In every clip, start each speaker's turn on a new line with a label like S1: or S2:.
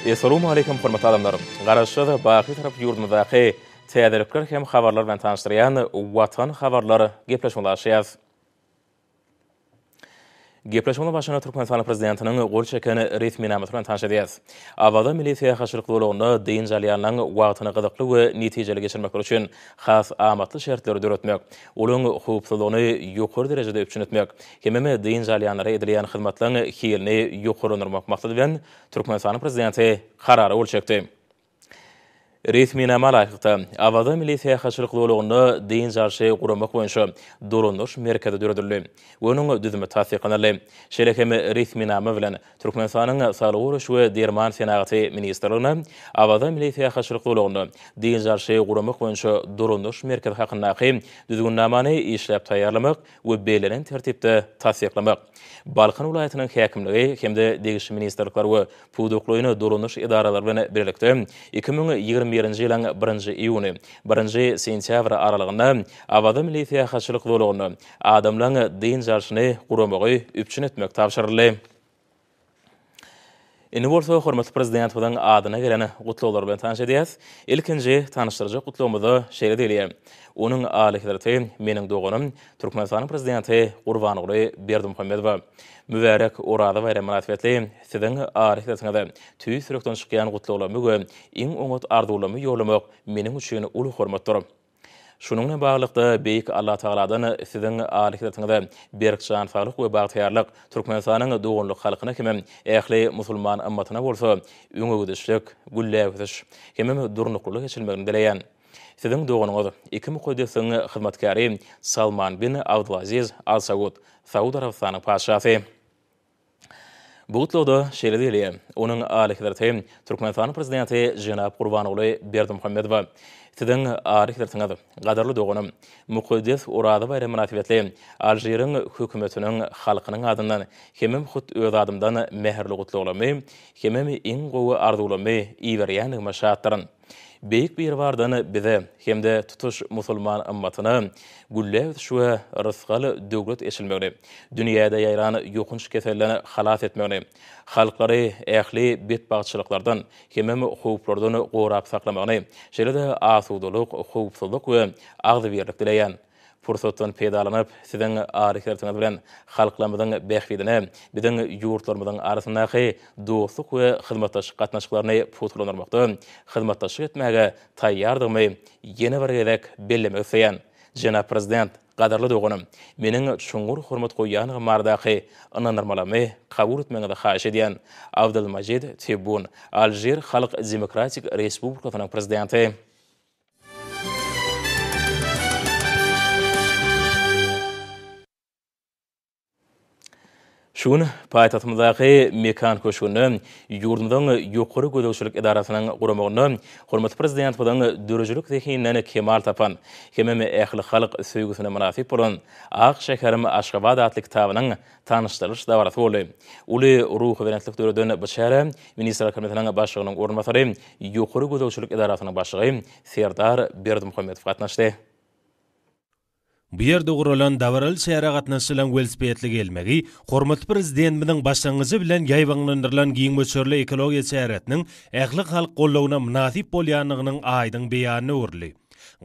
S1: Essalawmaleýkim hormatly adamlar! Garaşsyz, baky Bitarap ýurdumyzdaky täzelikler hem habarlar bilen tanyşdyrýan Watan habarlar gepleşigimizi açýas. Gepleşigimiziň başynda Türkmenistanyň Prezidentiniň gol çeken resminamasy bilen tanyş edýäris. Awaza milli syýahatçylyk zolagynda dynç alýanlaryň wagtyny gyzykly we netijeli geçirmekleri üçin has amatly şertleri döretmek, olaryň howpsuzlygyny ýokary derejede üpjün etmek hemem dynç alýanlara edilýän hyzmatlaryň hilini ýokarlandyrmak maksady bilen Türkmenistanyň Prezidenti Karara gol çekdi. Resminama laýyklykda, Awaza milli syýahatçylyk zolagynda dynç alşy guramak boýunça dolandyryş merkezi döredildi we onuň düzümi tassyklanyldy. Şeýle hem resminama bilen Türkmenistanyň Saglygy goraýyş we derman senagaty ministrligine Awaza milli syýahatçylyk zolagynda dynç alşy guramak boýunça dolandyryş merkezi hakyndaky Düzgünnamany işläp taýýarlamak we bellenen tertipde tassyklamak, Balkan welaýatynyň häkimligi hem-de degişli ministrlikler we pudaklaýyn dolandyryş edaralary bilen birlikde 2021-nji ýylyň birinji iýuny, birinji sentýabry aralygynda Awaza milli syýahatçylyk zolagynda adamlaryň dynç alşyny guramagy üpjün etmek tabşyryldy. Indi bolsa hormatly Prezidentimiziň adyna gelen gutlaglar bilen tanyş edýäs. Ilkinji tanyşdyrjak gutlagymyzda şeýle diýilýär, Onuň Alyhezreti meniň doganym, Türkmenistanyň Prezidenti Gurbanguly Berdimuhamedowa Mübärek Oraza baýramy mynasybetli Siziň Alyhezretiňize tüýs ýürekden çykýan gutlaglarymy we iň oňat arzuwlarymy ýollamak meniň üçin uly hormatdyr. Şunuň bilen baglylykda, Beýik Allatagaladan Siziň Alyhezretiňize berk jan saglyk we bagtyýarlyk, Türkmenistanyň doganlyk halkyna hemem ähli musulman ymmatyna bolsa öňegidişlik, gülläp ösüş hemem durnuklylyk eçilmegini dileýän. Siziň doganyňyz, iki mukaddesligiň hyzmatkäri Salman bin Abdulaziz Al Saud, Saud Arabystanyň Patyşasy. Bu gutlagda şeýle diýilýär, Onuň Alyhezreti Türkmenistanyň Prezidenti jenap Gurbanguly Berdimuhamedowa, Siziň Alyhezretiňiz, gadyrly doganym, mukaddes Oraza baýramy mynasybetli Alžiriň Hökümetiniň, halkynyň adyndan hemem hut öz adymdan mähirli gutlaglarymy hemem iň gowy arzuwlarymy iberýändigime şatdyryn. Beýik Biribardan bize hem-de tutuş musulman ymmatyna gülläp ösüş we rysgal-döwlet eçilmegini, dünýäde ýaýran ýokanç keselden halas etmegini, halklary ähli betbagtçylyklardan hemem howplardan gorap saklamagyny, şeýle-de asudalyk, howpsuzlyk we agzybirlik dileýän. Pursatdan peýdalanyp, Siziň alyhezretiňiz bilen halklarymyzyň bähbidine biziň ýurtlarymyzyň arasyndaky dostluk we hyzmatdaşlyk gatnaşyklaryny pugtalandyrmakda hyzmatdaşlyk etmäge taýýardygymy ýene bir gezek bellemek isleýän. Jenap Prezident, gadyrly doganym, meniň çuňňur hormat goýýandygym baradaky ynandyrmalarymy kabul etmegiňizi haýyş edýän. Abdylmajid Tebbun, Alžir Halk Demokratik Respublikasynyň Prezidenti. Şu gün paýtagtymyzdaky Mekan köşgünde ýurdumyzyň Ýokary gözegçilik edarasynyň guramagynda hormatly Prezidentimiziň döredijilik zehininden kemal tapan hemem ählihalk söýgüsine mynasyp bolan Ak şäherim Aşgabat atly kitabynyň tanyşdyrylyş dabarasy boldy. Uly ruhubelentlik döreden bu çärä Ministrler Kabinetiniň Başlygynyň orunbasary, Ýokary gözegçilik edarasynyň başlygy Serdar Berdimuhamedow gatnaşdy.
S2: Bu ýerde guralan dabaraly çärä gatnaşyjylaryň welosipedli gelmegi hormatly Prezidentimiziň başlangyjy bilen ýaýbaňlandyrylan giň möçberli ekologiýa çäresiniň ählihalk goldawyna mynasyp bolýandygynyň aýdyň beýanyna öwrüldi.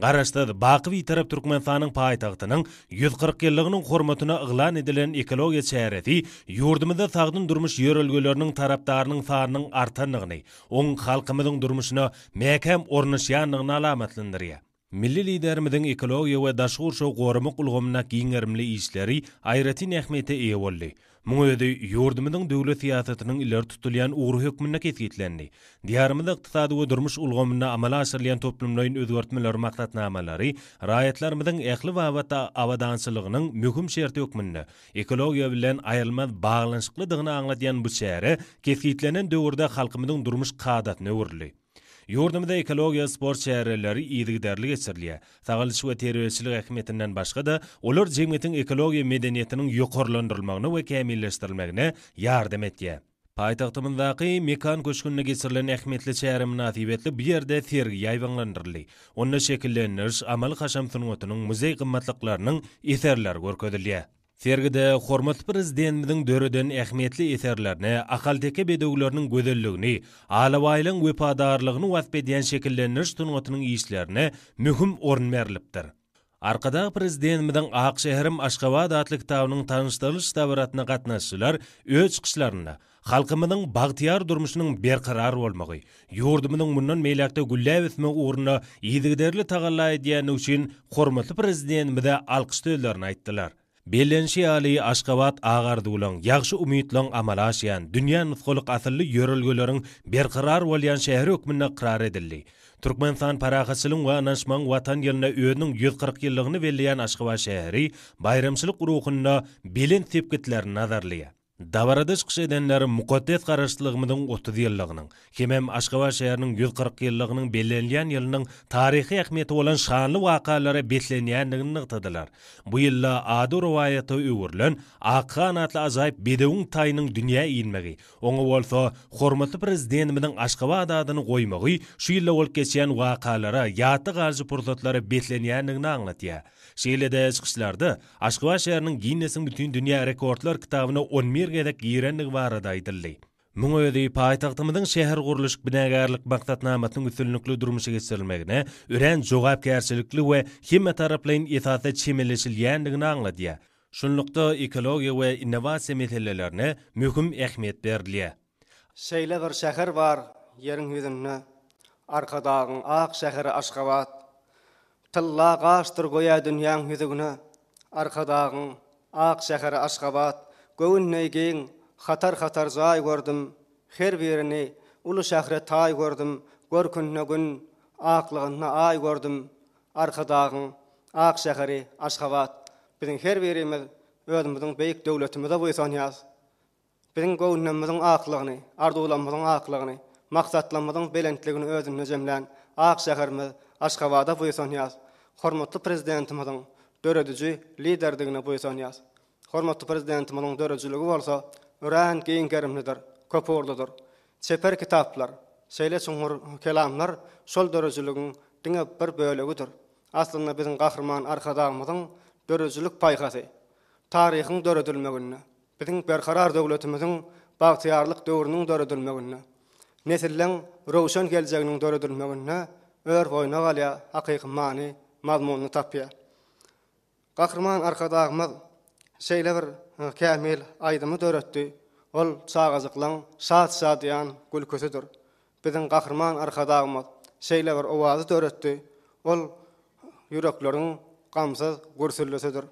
S2: Garaşsyz, baky Bitarap Türkmenistanyň paýtagtynyň 140 ýyllygynyň hormatyna yglan edilen ekologiýa çäresi ýurdumyzda sagdyn durmuş ýörelgeleriniň tarapdarynyň sanynyň artandygyny, oň halkymyzyň durmuşyna mäkäm ornaşýandygyny alamatlandyrýar. Milli Liderimiziň ekologiýa we daşky gurşawy goramak ulgamynda giň gerimli işleri aýratyn ähmiýete eýe boldy. Muň özi ýurdumyzyň döwlet syýasatynyň ileri tutulýan ugry hökmünde kesgitlendi. Diýarymyzda ykdysady we durmuş ulgamynda amala aşyrylýan toplumlaýyn özgertmeler maksatnamalary raýatlarymyzyň ähli babatda abadançylygynyň möhüm şerti hökmünde ekologiýa bilen aýrylmaz baglanyşyklydygyny aňladýan bu çäre kesgitlenen döwürde halkymyzyň durmuş kadasyna öwrüldi. Ýurdumyzda ekologiýa sport çäreleri yzygiderli geçirilýär. Sagaldyş we terbiýeçilik ähmiýetinden başga-da, olar jemgyýetiň ekologiýa medeniýetiniň ýokarlandyrylmagyna we kämilleşdirilmegine ýardam etýär. Paýtagtymyzdaky Mekan köşgünde geçirilen ähmiýetli çäre mynasybetli bu ýerde sergi ýaýbaňlandyryldy. Onda şekillendiriş, amaly-haşam sungatynyň, muzeý gymmatlyklarynyň eserleri görkezilýär. Sergide hormatly Prezidentimiziň döreden ähmiýetli eserlerine, ahalteke bedewleriniň gözelligini, alabaýlaryň wepadarlygyny wasp edýän şekillendiriş sungatynyň işlerine möhüm orun berlipdir. Arkadag Prezidentimiziň Ak şäherim Aşgabat atly kitabynyň tanyşdyrylyş dabarasyna gatnaşyjylar öz çykyşlarynda halkymyzyň bagtyýar durmuşynyň berkarar bolmagy, ýurdumyzyň mundan beýläk-de gülläp ösmegi ugrunda yzygiderli tagalla edýändigi üçin hormatly Prezidentimize alkyş sözlerini aýtdylar. Bellenişi ýaly, Aşgabat ak arzuwlaň, ýagşy umytlaň amala aşýan, dünýä nusgalyk asylly ýörelgeleriň berkarar bolýan şäheri hökmünde ykrar edildi. Türkmenistan parahatçylygyň we ynanyşmagyň Watan ýylynda özüniň 140 ýyllygyny belleýän Aşgabat şäheri baýramçylyk ruhunda belent sepgitlerini nazarlaýar. Dabarada çykyş edenler mukaddes Garaşsyzlygymyzyň 30 ýyllygynyň hemem Aşgabat şäheriniň 140 ýyllygynyň bellenilýän ýylynyň taryhy ähmiýeti bolan şanly wakalara beslenýändigini nygtadylar. Bu ýylda ady rowaýata öwrülen Akhan atly ajaýyp bedewiň taýynyň dünýä inmegi, oňa bolsa hormatly Prezidentimiziň Aşgabat adyny goýmagy şu ýylda bolup geçýän wakalara, ýatda galyjy pursatlara beslenýändigini aňladýar. Şeýle-de çykyşlarda Aşgabat şäheriniň Ginnesiň Bütindünýä rekordlar kitabyna on bir gezek girendigi barada aýdyldy. Muň özi paýtagtymyzyň şähergurluşyk-binagärlik maksatnamasynyň üstünlikli durmuşa geçirilmegine örän jogapkärçilikli we hemmetaraplaýyn esasda çemeleşilýändigini aňladýar. Şunlukda, ekologiýa we innowasiýa meselelerine möhüm ähmiýet berilýär.
S3: Şeýle bir şäher bar ýeriň ýüzünde, Arkadagyň ak şäheri Aşgabat. Tylla gaşdyr göýä dünýäň ýüzügne, Arkadagyň ak şäheri Aşgabat. Göwün deý giň, hatar-hatar jaý gördüm, Her birini uly şähre taý gördüm, Görkünde Gün, aklygynda Aý gördüm, Arkadagyň ak şäheri Aşgabat. Biziň her birimiz özümiziň beýik döwletimize buýsanýas. Biziň göwünlerimiziň aklygyny, arzuwlarymyzyň aklygyny, maksatlarymyzyň belentligini özünde jemlän ak şäherimiz Aşgabada buýsanýarys. Hormatly Prezidentimiziň dörediji Liderdigine buýsanýarys. Hormatly Prezidentimiziň döredijiligi bolsa örän giň gerimlidir, köpugurlydyr. Çeper kitaplar, şeýle çuňňur kelamlar şol döredijiligiň diňe bir bölegidir. Aslynda biziň Gahryman Arkadagymyzyň döredijilik paýhasy taryhyň döredilmeginde, Biziň Berkarar döwletimiziň bagtyýarlyk döwrüniň döredilmeginde, nesilleň röwşen geljeginiň döredilmeginde ör boýuna galýar, hakyky many, mazmunyny tapýar. Gahryman Arkadagymyz şeýle bir kämil aýdymy döretdi, ol çagajyklaň şat-şadyýan gülküsidir. Biziň Gahryman Arkadagymyz şeýle bir owazy döretdi, ol ýürekleriň gamsyz gürsüldisidir.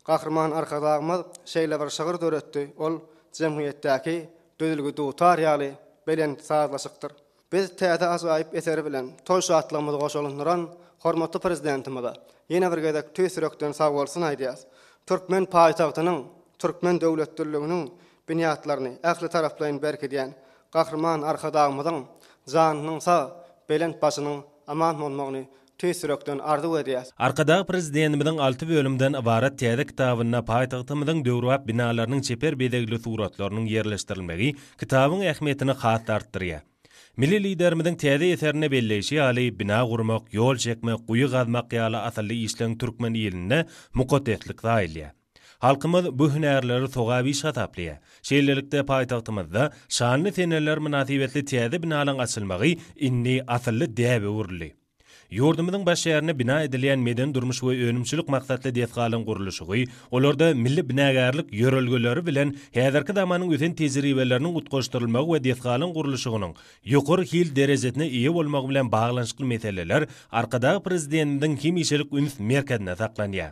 S3: Gahryman Arkadagymyz şeýle bir şygyr döretdi, ol jemgyýetdäki düzülgi dutar ýaly belent sazlaşykdyr. Biz täze ajaýyp eseri bilen toý şatlygymyzy goşalandyran hormatly Prezidentimize ýene bir gezek tüýs ýürekden sagbolsun aýdýarys. Türkmen paýtagtynyň, türkmen döwletliliginiň binýatlaryny ähli taraplaýyn berkidýän Gahryman Arkadagymyzyň janynyň sag, belent başynyň aman bolmagyny tüýs ýürekden arzuw edýäs.
S2: Arkadag Prezidentimiziň alty bölümden ybarat täze kitabynda paýtagtymyzyň döwrebap binalarynyň çeper bezegli suratlarynyň ýerleşdirilmegi kitabyň ähmiýetini has-da artdyrýar. Milli Liderimiziň täze eserinde belleýşi ýaly, bina gurmak, ýol çekmek, guýy gazmak ýaly asylly işleň türkmen ilinde mukaddeslik saýylýar. Halkymyz bu hünärleri sogap iş hasaplaýar. Şeýlelikde, paýtagtymyzda şanly seneler mynasybetli täze binalaryň açylmagy indi asylly däbe öwrüldi. Ýurdumyzyň baş şäherinde bina edilýän medeni-durmuş we önümçilik maksatly desgalaryň gurluşygy, olarda milli binagärlik ýörelgeleri bilen häzirki zamanyň ösen tejribeleriniň utgaşdyrylmagy we desgalaryň gurluşygynyň ýokary hil derejesine eýe bolmagy bilen baglanyşykly meseleler Arkadag Prezidentimiziň hemişelik üns merkezinde saklanýar.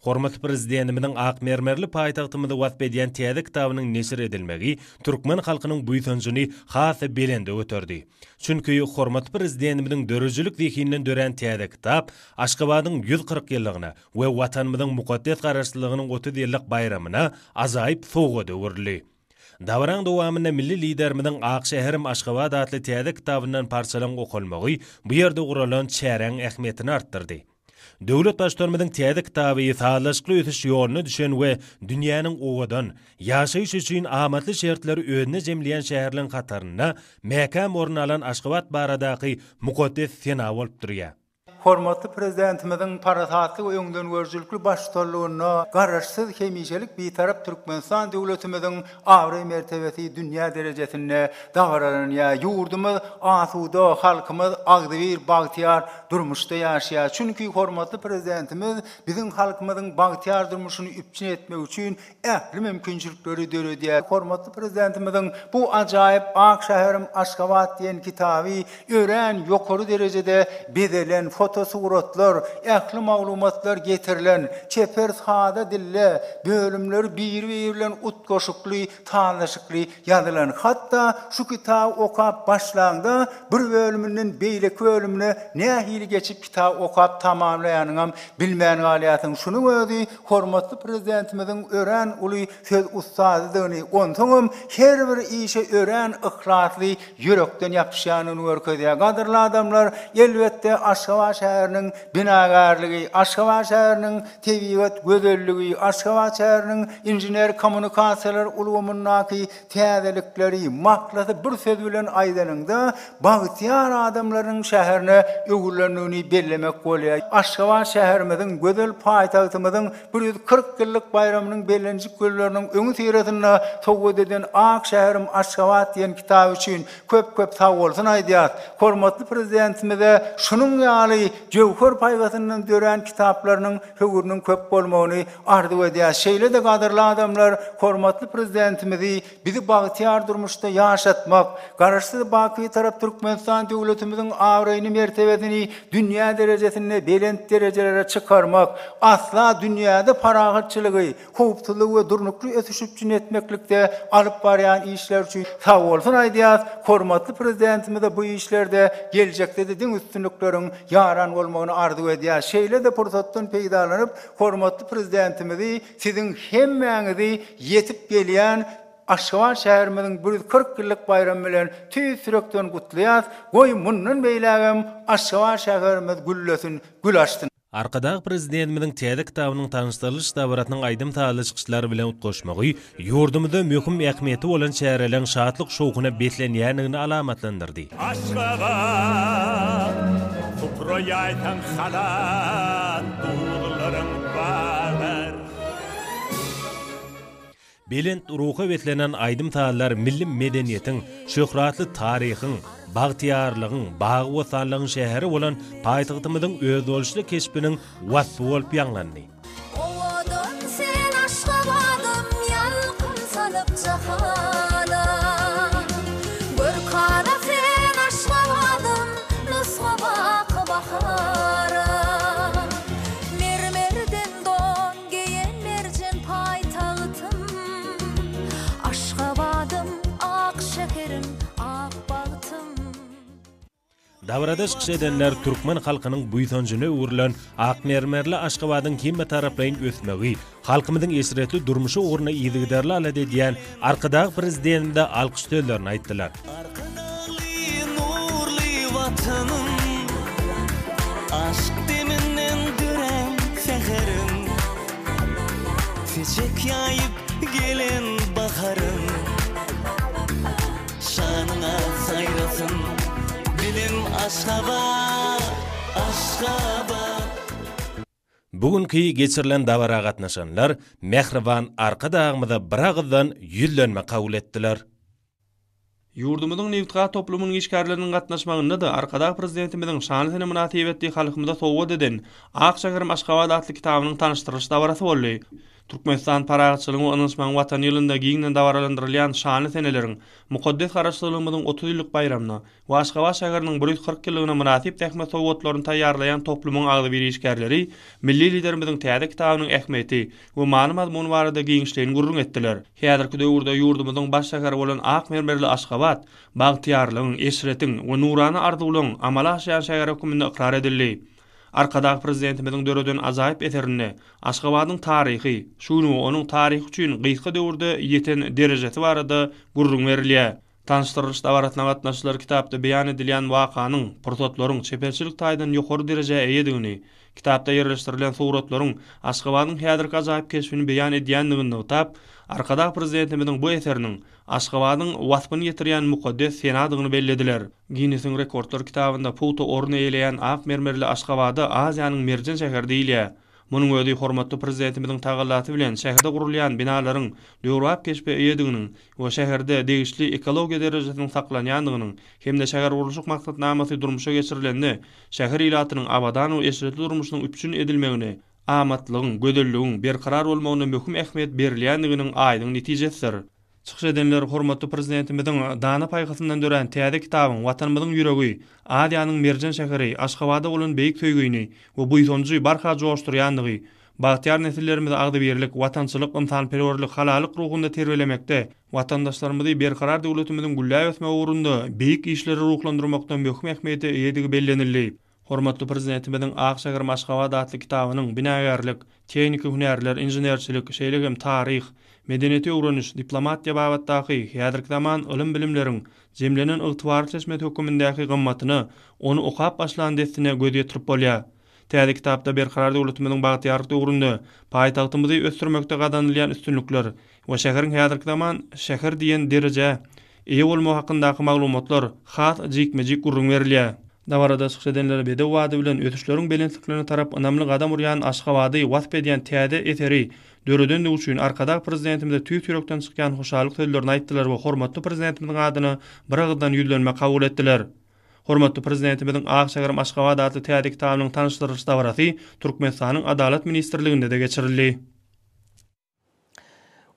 S2: Hormatly Prezidentimiziň ak mermerli paýtagtymyzy wasp edýän täze kitabynyň neşir edilmegi türkmen halkynyň buýsanjyny has-da belende göterdi. Çünki hormatly Prezidentimiziň döredijilik zehininden dörän täze kitap Aşgabadyň 140 ýyllygyna we Watanymyzyň mukaddes Garaşsyzlygynyň 30 ýyllyk baýramyna ajaýyp sowgada öwrüldi. Dabaraň dowamynda milli Liderimiziň Ak şäherim Aşgabat atly täze kitabyndan parçalaryň okalmagy bu ýerde guralan çäräň ähmiýetini artdyrdy. Döwlet Baştutanymyzyň täze kitaby sazlaşykly ösüş ýoluna düşen we dünýäniň owadan, ýaşaýyş üçin amatly şertleri özünde jemleýän şäherleriň hatarynda mäkäm orun alan Aşgabat baradaky mukaddes sena bolup durýar.
S4: Hormatly Prezidentimiziň parasatly we öňdengörüjilikli baştutanlygynda Garaşsyz, hemişelik Bitarap Türkmenistan döwletimiziň abraý-mertebesi dünýä derejesinde dabaralanýar. Ýurdumyz asuda, halkymyz agzybir, bagtyýar durmuşda ýaşaýar. Çünki hormatly Prezidentimiz biziň halkymyzyň bagtyýar durmuşyny üpjün etmek üçin ähli mümkinçilikleri döredýär. Hormatly Prezidentimiziň bu ajaýyp Ak şäherim Aşgabat diýen kitaby örän ýokary derejede bezelen, fotosuratlar, ähli maglumatlar getirilen, çeper sada dilde, bölümleri biri-biri bilen utgaşykly, sazlaşykly ýazylan. Hatda şu kitaby okap başlaňda bir bölüminden beýleki bölümine nähili geçip kitaby okap tamamlaýanyňam bilmän galýarsyň. Şunuň özi hormatly Prezidentimiziň örän uly söz ussadydygyny, onsoňam her bir işe örän yhlasly ýürekden ýapyşýandygyny görkezýär. Gadyrly adamlar, elbetde, Aşgabat şäheriniň binagärligi, Aşgabat şäheriniň tebigat gözelligi, Aşgabat şäheriniň inžener-kommunikasiýalar ulgamyndaky täzelikleri, mahlasy bir söz bilen aýdanyňda, bagtyýar adamlaryň şäherine öwrülendigini bellemek bolýar. Aşgabat şäherimiziň, gözel paýtagtymyzyň 140 ýyllyk baýramynyň bellenjek günleriniň öňüsyrasynda sowgat eden Ak şäherim Aşgabat diýen kitaby üçin köp-köp sagbolsun aýdýarys. Hormatly Prezidentimize şunuň ýaly jöwher paýhasyndan dörän kitaplarynyň höwrüniň köp bolmagyny arzuw edýäris. Şeýle-de gadyrly adamlar, hormatly Prezidentimizi bizi bagtyýar durmuşda ýaşatmak, Garaşsyz, baky Bitarap Türkmenistan döwletimiziň abraýyny, mertebesini dünýä derejesinde belent derejelere çykarmak, asla dünýäde parahatçylygy, howpsuzlygy we durnukly ösüşi üpjün etmeklikde alyp barýan işleri üçin sagbolsun aýdýarys. Hormatly Prezidentimize bu işlerde geljekde-de diňe üstünlikleriň ýaran bolmagyny arzuw edýäris. Şeýle-de pursatdan peýdalanyp, hormatly Prezidentimizi, siziň hemmäňizi ýetip gelýän Aşgabat şäherimiziň 140 ýyllyk baýramy bilen tüýs ýürekden gutlaýas, goý mundan beýlägem Aşgabat şäherimiz güllesin, gül açsyn!
S2: Arkadag Prezidentimiziň täze kitabynyň tanyşdyrylyş dabarasynyň aýdym-sazly çykyşlar bilen utgaşmagy ýurdumyzda möhüm ähmiýeti bolan çäreleriň şatlyk-şowhuna beslenýändigini alamatlandyrdy.
S5: Aşgabat, supra ýaýsaň halat, duzlaryň bagar.
S2: Belent ruha beslenen aýdym-sazlar milli medeniýetiň, şöhratly taryhyň, bagtyýarlygyň, bagy-bossanlygyň şäheri bolan paýtagtymyzyň özboluşly keşbiniň waspy bolup ýaňlandy.
S6: Owadan sen Aşgabadym ýalkym salyp jahana Görkana sen Aşgabadym nusga baky bahara Mermerden don geýen merjen paýtagtym Aşgabadym ak şäherim ak bagtym.
S2: Dabarada çykyş edenler türkmen halkynyň buýsanjyna öwrülen ak mermerli Aşgabadyň hemmetaraplaýyn ösmegi, halkymyzyň eşretli durmuşy ugrunda yzygiderli alada edýän Arkadag Prezidentimize alkyş sözlerini aýtdylar.
S7: Arkadagly nurly Watanym, Aşk deminden dörän säherim, Seçek ýaýyp gelen baharym. Şanyňa saýrasyn dilim Aşgabat, Aşgabat.
S2: Bu günki geçirilen dabara gatnaşanlar mähriban Arkadagymyza biragyzdan ýüzlenme kabul etdiler.
S8: Ýurdumyzyň nebitgaz toplumynyň işgärleriniň gatnaşmagynda-da Arkadag Prezidentimiziň şanly sene mynasybetli halkymyza sowgat eden Ak şäherim Aşgabat atly kitabynyň tanyşdyrylyş dabarasy boldy. Türkmenistan parahatçylygyň we ynanyşmagyň Watany ýylynda giňden dabaralandyrylýan şanly seneleriň, mukaddes Garaşsyzlygymyzyň 30 ýyllyk baýramyna we Aşgabat şäheriniň 140 ýyllygyna mynasyp zähmet sowgatlaryny taýýarlaýan toplumyň agzybir işgärleri milli Liderimiziň täze kitabynyň ähmiýeti we many-mazmuny barada giňişleýin gürrüň etdiler. Häzirki döwürde ýurdumyzyň baş şäheri bolan ak mermerli Aşgabat bagtyýarlygyň, eşretiň we nurana arzuwlaryň amala aşýan şäheri hökmünde ykrar edildi. Arkadag Prezidentimiziň döreden ajaýyp eserinde Aşgabadyň taryhy, şu gün we onuň taryhy üçin gysga döwürde ýeten derejesi barada gürrüň berilýär. Tanyşdyrylyş dabarasyna gatnaşyjylar kitapda beýan edilýän wakanyň, pursatlaryň çeperçilik taýdan ýokary derejä eýedigini, Kitapda ýerleşdirilen suratlaryň Aşgabadyň häzirki ajaýyp keşbini beýan edýändigini nygtap, Arkadag Prezidentimiziň bu eseriniň Aşgabadyň waspyny ýetirýän mukaddes senadygyny bellediler. Ginnesiň rekordlar kitabynda pugta orun eýeleýän ak mermerli Aşgabada Aziýanyň merjen şäheri diýilýär. Munuň özi hormatly Prezidentimiziň tagallasy bilen şäherde gurulýan binalaryň döwrebap keşbe eýediginiň we şäherde degişli ekologiýa derejesiniň saklanýandygynyň hem-de şähergurluşyk maksatnamasy durmuşa geçirilende şäher ilatynyň abadan we eşretli durmuşynyň üpjün edilmegine, amatlygyň, gözelligiň berkarar bolmagyna möhüm ähmiýet berilýändiginiň aýdyň netijesidir. Çykyş edenler hormatly Prezidentimiziň dana paýhasyndan dörän täze kitabyň Watanymyzyň ýüregi, Aziýanyň merjen şäheri Aşgabada bolan beýik söýgini we buýsanjy barha joşdurýandygy, bagtyýar nesillerimizi agzybirlik, watançylyk, ynsanperwerlik, halallyk ruhunda terbiýelemekde, watandaşlarymyzy Berkarar döwletimiziň gülläp ösmegi ugrunda beýik işlere ruhlandyrmakda möhüm ähmiýete eýedigi bellenildi. Hormatly Prezidentimiziň Ak şäherim Aşgabat atly kitabynyň binagärlik, tehniki hünärler, inženerçilik, şeýle hem taryh, medeniýeti öwreniş, diplomatiýa babatdaky häzirki zaman ylym-bilimleriň jemlenen ygtybarly çeşmesi hökümindäki gymmatyna ony okap başlan dessine göz ýetirip bolýar. Täze kitapda Berkarar döwletimiziň bagtyýarlyk döwründe paýtagtymyzy ösdürmekde gazanylýan üstünlikler we şäheriň häzirki zaman şäher diýen derejä eýe bolmagy hakyndaky maglumatlar has jikme-jik gürrüň berilýär. Dabarada çykyş edenler bedew bady bilen ösüşleriň belentliklerine tarap ynamly gadam urýan Aşgabady wasp edýän täze eseri döredendigi üçin Arkadag Prezidentimize tüýs ýürekden çykýan hoşallyk sözlerini aýtdylar we hormatly Prezidentimiziň adyna biragyzdan ýüzlenme kabul etdiler. Hormatly Prezidentimiziň Ak şäherim Aşgabat atly täze kitabynyň tanyşdyrylyş dabarasy Türkmenistanyň Adalat ministrliginde-de geçirildi.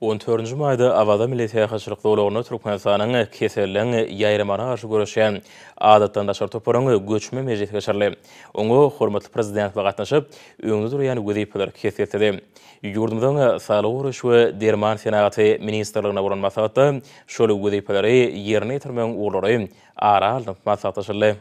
S1: On dördünji maýda Awaza milli syýahatçylyk zolagynda Türkmenistanyň keselleň ýaýramagyna garşy göreşýän Adatdan daşary toparyň göçme mejlisi geçirildi. Oňa hormatly Prezidentimiz gatnaşyp, öňde durýan wezipeleri kesgitledi. Ýurdumyzyň Saglygy goraýyş we derman senagaty ministrliginde bolan maslahatda şol wezipeleri ýerine ýetirmegiň ugurlary ara alnyp maslahatlaşyldy.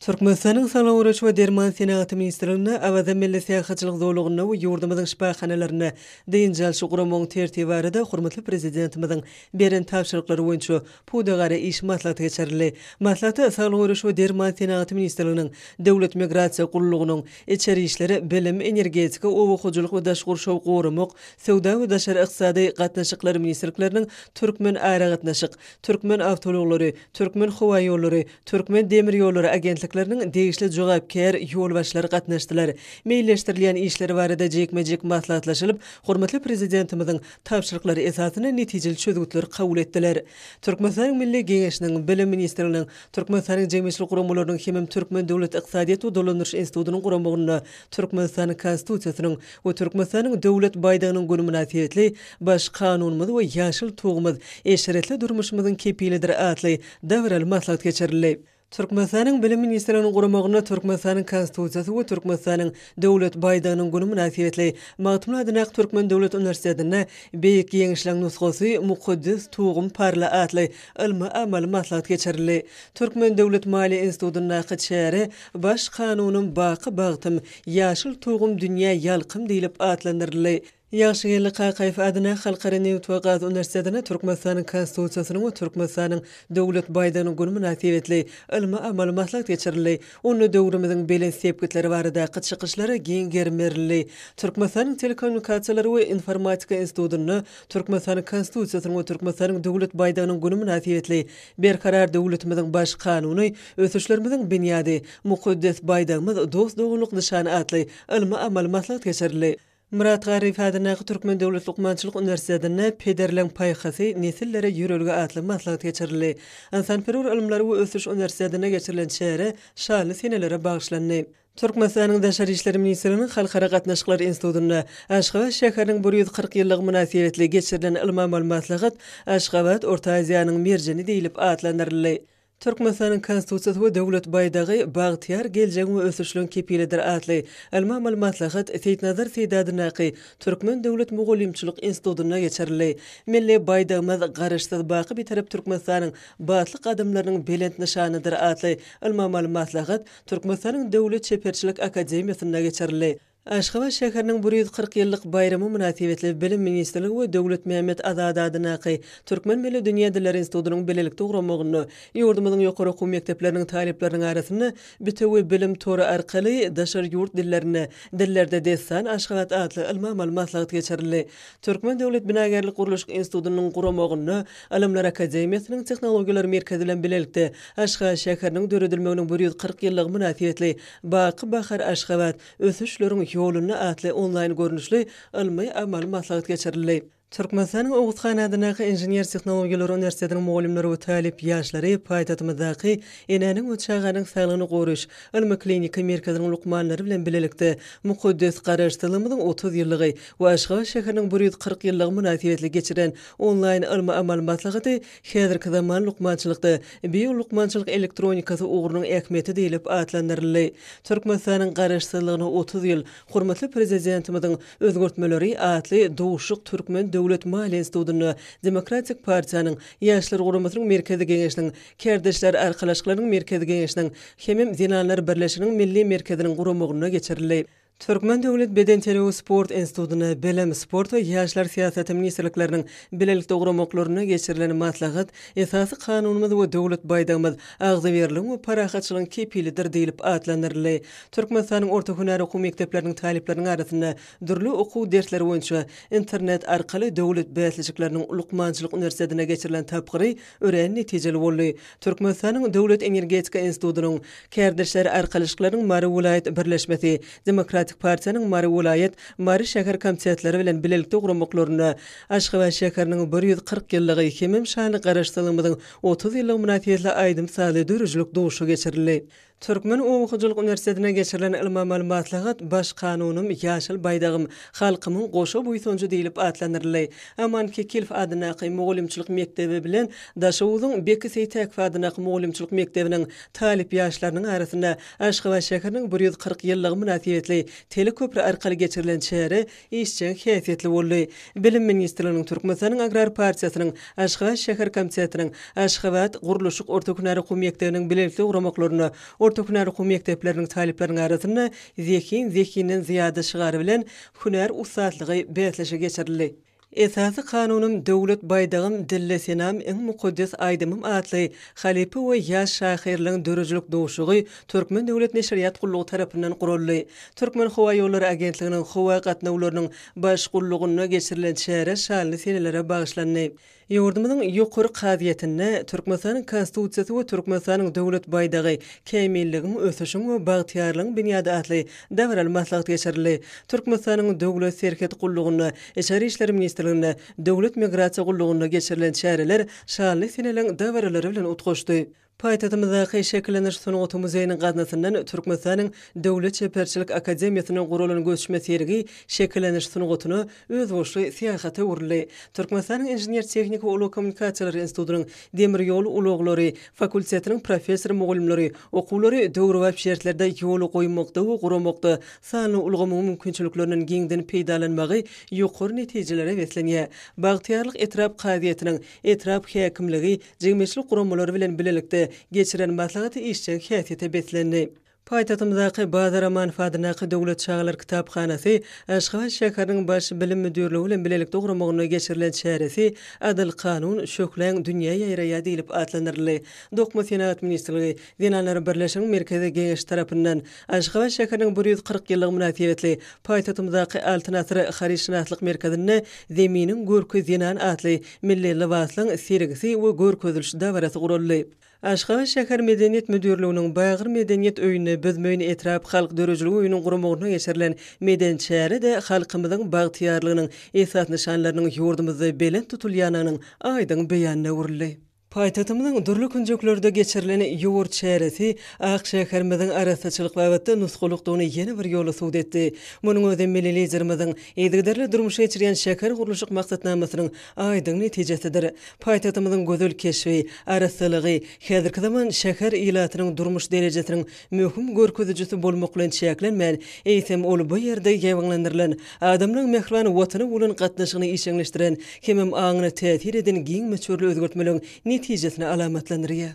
S9: Türkmenistanyň Saglygy goraýyş we derman senagaty ministrliginde Awaza milli syýahatçylyk zolagynda we ýurdumyzyň şypahanalarynda dynç alşy guramagyň tertibi barada hormatly Prezidentimiziň beren tabşyryklary boýunça pudagara iş maslahaty geçirildi. Maslahata Saglygy goraýyş we derman senagaty ministrliginiň, Döwlet migrasiýa gullugynyň, Içeri işler, Bilim, Energetika, Oba hojalyk we daşky gurşawy goramak, Söwda we daşary ykdysady gatnaşyklar ministrlikleriniň Türkmenaragatnaşyk, Türkmenawtoulaglary, Türkmenhowaýollary, Türkmendemirýollary agentlikleriniň degişli jogapkär ýolbaşçylary gatnaşdylar. Meýilleşdirilýän işler barada jikme-jik maslahatlaşylyp, hormatly Prezidentimiziň tabşyryklary esasynda netijeli çözgütler kabul etdiler. Türkmenistanyň Milli Geňeşiniň, Bilim ministrliginiň, Türkmenistanyň jemgyýetçilik guramalarynyň hemem Türkmen döwlet ykdysadyýet we dolandyryş institutynyň guramagynda Türkmenistanyň Konstitusiýasynyň we Türkmenistanyň Döwlet baýdagynyň güni mynasybetli Baş Kanunymyz we ýaşyl Tugumyz, eşretli durmuşymyzyň kepilidir atly dabaraly maslahat geçirildi. Türkmenistanyň Bilim ministrliginiň guramagynda Türkmenistanyň Konstitusiýasy we Türkmenistanyň Döwlet baýdagynyň güni mynasybetli Magtymguly adyndaky Türkmen döwlet uniwersitetinde Beýik Ýeňişleň nusgasy, mukaddes Tugum parla atly ylmy-amaly maslahat geçirildi. Türkmen döwlet maliýe institutyndaky çäre Baş Kanunym, baky bagtym, ýaşyl Tugum dünýä ýalkym diýlip atlandyryldy. Ýagşygeldi Kakaýew adyna Halkara nebit we gaz uniwersitetinde Türkmenistanyň Konstitusiýasynyň we Türkmenistanyň Döwlet baýdagynyň güni mynasybetli ylmy-amaly maslahat geçirildi. Onda döwrümiziň belent sepgitleri baradaky çykyşlara giň gerim berildi. Türkmenistanyň Telekommunikasiýalar we informatika institutynda Türkmenistanyň Konstitusiýasynyň we Türkmenistanyň Döwlet baýdagynyň güni mynasybetli Berkarar döwletimiziň Baş Kanuny, ösüşlerimiziň binýady, mukaddes Baýdagymyz dost-doganlyk nyşany atly ylmy-amaly maslahat geçirildi. Myrat Garryýew adyndaky Türkmen döwlet lukmançylyk uniwersitetinde Pederleň paýhasy, nesillere ýörelge atly maslahat geçirildi. Ynsanperwer ylymlary we ösüş uniwersitetinde geçirilen çäre şanly senelere bagyşlandy. Türkmenistanyň Daşary işler ministrliginiň Halkara gatnaşyklary institutynda Aşgabat şäheriniň 140 ýyllygy mynasybetli geçirilen ylmy-amaly maslahat Aşgabat, Orta Aziýanyň merjeni diýlip atlandyryldy. Türkmenistanyň Konstitusiýasy we Döwlet baýdagy bagtyýar geljegiň we ösüşligiň kepilidir atly ylmy-amaly maslahat Seýitnazar Seýdi adyndaky Türkmen döwlet mugallymçylyk institutynda geçirildi. Milli baýdagymyz Garaşsyz, baky Bitarap Türkmenistanyň batly gadamlarynyň belent nyşanydyr atly ylmy-amaly maslahat Türkmenistanyň Döwlet çeperçilik akademiýasynda geçirildi. Aşgabat şäheriniň 140 ýyllyk baýramy mynasybetli Bilim ministrligi we Döwletmämmet Azady adyndaky Türkmen milli dünýä dilleri institutynyň bilelikde guramagynda ýurdumyzyň ýokary okuw mekdepleriniň talyplarynyň arasynda bitewi bilim tory arkaly daşary ýurt dillerinde Dillerde dessan Aşgabat atly ylmy-amaly maslahat geçirildi. Türkmen döwlet binagärlik-gurluşyk institutynyň guramagynda Ylymlar akademiýasynyň Tehnologiýalar merkezi bilen bilelikde Aşgabat şäheriniň döredilmeginiň 140 ýyllygy mynasybetli Baky bahar Aşgabat, ösüşleriň ýolunda atly onlaýn görnüşli ylmy-amaly maslahat geçirildi. Türkmenistanyň Oguz han adyndaky Inžener-tehnologiýalar uniwersitetiniň mugallymlary we talyp ýaşlary paýtagtymyzdaky Enäniň we çaganyň saglygyny goraýyş ylmy-kliniki merkeziniň lukmanlary bilen bilelikde mukaddes Garaşsyzlygymyzyň 30 ýyllygy we Aşgabat şäheriniň 140 ýyllygy mynasybetli geçiren onlaýn ylmy-amaly maslahaty Häzirki zaman lukmançylykda biolukmançylyk elektronikasy ugrunyň ähmiýeti diýlip atlandyryldy. Türkmenistanyň Garaşsyzlygyna 30 ýyl, hormatly Prezidentimiziň özgertmeleri atly duşuşyk Türkmen döwlet maliýe institutynda Demokratik partiýanyň Ýaşlar guramasynyň Merkezi Geňeşiniň, Kärdeşler arkalaşyklarynyň Merkezi Geňeşiniň hemem Zenanlar birleşiginiň Milli merkeziniň guramagynda geçirildi. Türkmen döwlet bedenterbiýe we sport institutynda Bilim, sport we ýaşlar syýasaty ministrlikleriniň bilelikde guramaklarynda geçirilen maslahat Esasy Kanunymyz we Döwlet baýdagymyz agzybirligiň we parahatçylygyň kepilidir diýlip atlandyryldy. Türkmenistanyň orta hünär okuw mekdepleriniň talyplarynyň arasynda dürli okuw dersleri boýunça internet arkaly döwlet bäsleşikleriniň lukmançylyk uniwersitetinde geçirilen tapgyry örän netijeli boldy. Türkmenistanyň Döwlet energetika institutynyň Kärdeşler arkalaşyklarynyň Mary welaýat birleşmesi, Demokratik partiýanyň Mary welaýat, Mary şäher komitetleri bilen bilelikde guramaklarynda Aşgabat şäheriniň 140 ýyllygy hemem şanly Garaşsyzlygymyzyň 30 ýyllygy mynasybetli aýdym-sazly döredijilik duşuşygy geçirildi. Türkmen oba hojalyk uniwersitetinde geçirilen ylmy-amaly maslahat Baş Kanunym, ýaşyl Baýdagym, halkymyň goşa buýsanjy diýlip atlandyryldy. Aman Kekilow adyndaky mugallymçylyk mekdebi bilen Daşoguzyň Beki Seýtäkow adyndaky mugallymçylyk mekdebiniň talyp ýaşlarynyň arasynda Aşgabat şäheriniň 140 ýyllygy mynasybetli teleköpri arkaly geçirilen çäre işjeň häsiýetli boldy. Bilim ministrliginiň, Türkmenistanyň Agrar partiýasynyň Aşgabat şäher komitetiniň, Aşgabat gurluşyk orta hünär okuw mekdebiniň bilelikde guramaklarynda orta hünär okuw mekdepleriniň talyplarynyň arasynda Zehin zehinden zyýada şygary bilen hünär ussatlygy bäsleşigi geçirildi. Esasy Kanunym, Döwlet baýdagym, Dille senam, iň mukaddes aýdymym atly halypa we ýaş şahyrlaryň döredijilik duşuşygy Türkmen döwlet neşirýat gullugy tarapyndan guraldy. Türkmenhowaýollary agentliginiň howa gatnawlarynyň Baş gullugynda geçirilen çäre şanly senelere bagyşlandy. Ýurdumyzyň Ýokary kazyýetinde Türkmenistanyň Konstitusiýasy we Türkmenistanyň Döwlet baýdagy, kämilligiň, ösüşiň we bagtyýarlygyň binýady atly dabaraly maslahat geçirildi. Türkmenistanyň Döwlet serhet gullugynda, Içeri işler ministrliginde, Döwlet migrasiýa gullugynda geçirilen çäreler şanly seneleriň dabaralary bilen utgaşdy. Paýtagtymyzdaky Şekillendiriş sungaty muzeýiniň gaznasyndan Türkmenistanyň Döwlet çeperçilik akademiýasynda guralan göçme sergi şekillendiriş sungatyna özboluşly syýahata öwrüldi. Türkmenistanyň Inžener-tehniki we ulag kommunikasiýalary institutynyň Demir ýol ulaglary fakultetiniň professor-mugallymlary okuwlary döwrebap şertlerde ýola goýmakda we guramakda sanly ulgamyň mümkinçiliklerinden giňden peýdalanmagy ýokary netijelere beslenýär. Bagtyýarlyk etrap kazyýetiniň etrap häkimligi jemgyýetçilik guramalary bilen bilelikde geçiren maslahaty işjeň häsiýete beslendi. Paýtagtymyzdaky Bazar Amanow adyndaky Döwlet çagalar kitaphanasy Aşgabat şäheriniň Baş bilim müdirligi bilen bilelikde guramagynda geçirilen çäresi Adyl kanun, şöhläň dünýä ýaýraýar diýlip atlandyryldy. Dokma senagat ministrligi, Zenanlar birleşiginiň Merkezi Geňeşi tarapyndan Aşgabat şäheriniň 140 ýyllygy mynasybetli paýtagtymyzdaky Altyn asyr harytşynaslyk merkezinde Zeminiň görki zenan atly Milli lybaslaryň sergisi we görkeziliş dabarasy guraldy. Aşgabat şäher Medeniýet müdirliginiň Bagyr medeniýet öýünde Büzmeýin etrap halk döredijilik öýüniň guramagynda geçirilen medeni çäre-de halkymyzyň bagtyýarlygynyň esasy nyşanlarynyň ýurdumyzda belent tutulýandygynyň aýdyň beýanyna öwrüldi. Paýtagtymyzyň dürli künjeklerde geçirilen ýowar çäresi ak şäherimiziň arassaçylyk babatda nusgalykdygyny ýene bir ýola subut etdi. Munuň özi milli Liderimiziň yzygiderli durmuşa geçirýän şähergurluşyk maksatnamasynyň aýdyň netijesidir. Paýtagtymyzyň gözel keşbi, arassalygy häzirki zaman şäher ilatynyň durmuş derejesiniň möhüm görkezijisi bolmak bilen çäklenmän, eýsem, ol bu ýerde ýaýbaňlandyrylan, adamlaryň mähriban Watana bolan gatnaşygyny işjeňleşdiren hemem aňyna täsir eden giň möçberli özgertmeleriň netijesini alamatlandyrýar.